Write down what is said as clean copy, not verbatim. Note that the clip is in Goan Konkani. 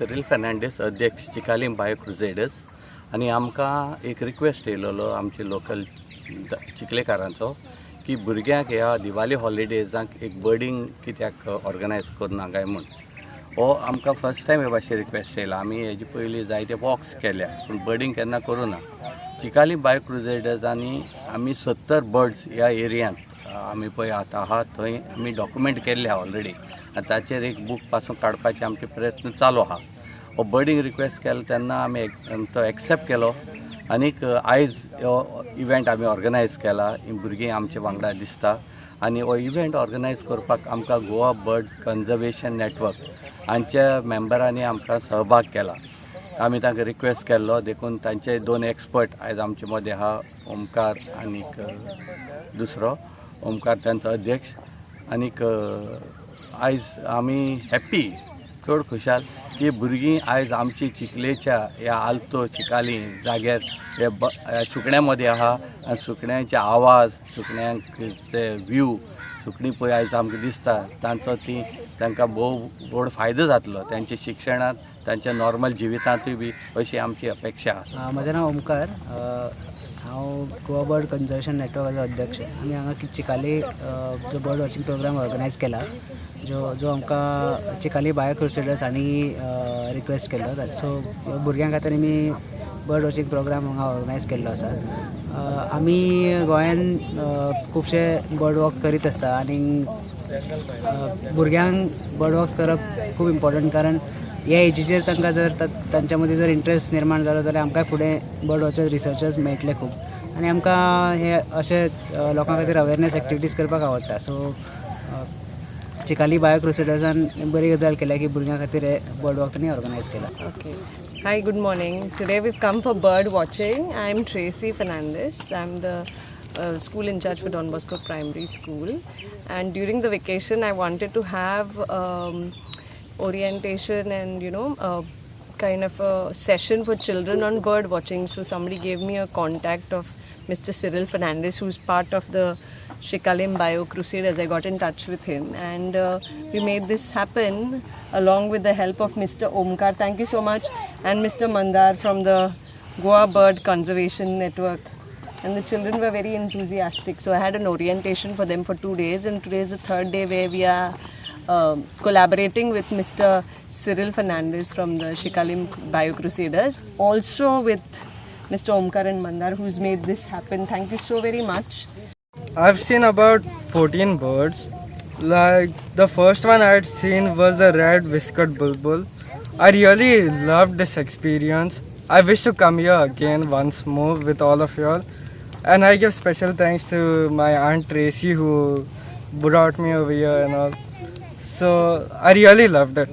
सिरील फेर्नांडीस, अध्यक्ष, चिकालीम बायो क्रुजेडर्स. आनी आमकां एक रिक्वेस्ट येयलेलो आमचे लोकल चिखलेकारांचो की भुरग्यांक ह्या दिवाली हॉलिडेजांक एक बर्डींग कित्याक ऑर्गनायज करुना काय म्हूण. हो आमकां फर्स्ट टायम हे भाशेन रिक्वेस्ट येयला. आमी हेजे पयलीं जायते वॉक्स केल्या पूण बर्डींग केन्ना करूं ना. चिकाली बायो क्रुजेडर्सांनी आमी 70 बर्ड्स ह्या एरियांत आमी पळय आतां आहा थंय आमी डॉक्युमेंट केल्ले आहा ऑलरेडी आनी ताचेर एक बूक पासून काडपाचे आमचे प्रयत्न चालू आहा. हो बर्डींग रिक्वेस्ट केलो तेन्ना आमी तो एक्सेप्ट केलो आनीक आयज हो इव्हेंट आमी ऑर्गनायज केला. ही भुरगीं आमचे वांगडा दिसता आनी हो इव्हेंट ऑर्गनायज करपाक आमकां गोवा बर्ड कन्जर्वेशन नेटवर्क हांच्या मेंबरांनी आमकां सहभाग केला. आमी तांकां रिक्वेस्ट केल्लो देखून तांचे दोन एक्सपर्ट आयज आमचे मदें आहा, ओमकार आनीक दुसरो ओमकार तांचो अध्यक्ष. आनीक आयज आमी हॅप्पी, चड खुशाल की भुरगीं आयज आमची चिखलेच्या ह्या आल्तो चिकाली जाग्यार ह्या सुकण्यां मदें आहा आनी सुकण्यांचे आवाज, सुकण्यांचे व्यू, सुकणीं पळय आयज आमकां दिसता तांचो ती तांकां भोव व्हड फायदो जातलो तांच्या शिक्षणांत, तांच्या नॉर्मल जिवितांतूय बी अशी आमची अपेक्षा आसा. म्हजें नांव ओमकार, हांव गोवा बर्ड कन्जर्वेशन नेटवर्काचो अध्यक्ष. आमी हांगा चिकाली जो बर्ड वॉचिंग प्रोग्राम ऑर्गनायज केला, जो जो आमकां चिकाली बायो क्रुसेडर्स हांणी रिक्वेस्ट केल्लो. सो भुरग्यां खातीर आमी बर्ड वॉचिंग प्रोग्राम हांगा ऑर्गनायज केल्लो आसा. आमी गोंयान खुबशे बर्ड वॉक करीत आसता आनी भुरग्यांक बर्ड वॉक्स करप खूब इम्पॉर्टंट, कारण ह्या एजीचेर तांकां जर तांच्या मदीं जर इंट्रस्ट निर्माण जालो जाल्यार आमकां फुडें बर्ड वॉचर्स रिसर्चर्स मेळटले खूब आनी आमकां हे अशे लोकां खातीर अवेरनेस एक्टिविटीज करपाक आवडटा. सो चिकाली बायो क्रुसेडर्सान बरी गजाल केल्या की भुरग्यां खातीर हे बर्ड वॉक तांणी ऑर्गनायज केला. Okay. Hi, good morning. Today we've come for bird watching. I'm Tracy Fernandez. I'm the school in charge for Don Bosco Primary School. And during the vacation, I wanted to have orientation and kind of a session for children on bird watching. So somebody gave me a contact of Mr. Cyril Fernandez, who's part of the Chicalim Bio Crusaders. I got in touch with him and we made this happen along with the help of Mr. Omkar. Thank you so much. And Mr. Mandar from the Goa Bird Conservation Network. And the children were very enthusiastic. So I had an orientation for them for 2 days, and today is the third day where we are collaborating with Mr. Cyril Fernandez from the Chicalim Bio Crusaders, also with Mr. Omkar and Mandar, who's made this happen. Thank you so very much. I've seen about 14 birds. Like, the first one I had seen was the red whiskered bulbul. I really loved this experience. I wish to come here again once more with all of y'all. And I give special thanks to my aunt Tracy, who brought me over here and all. So I really loved it.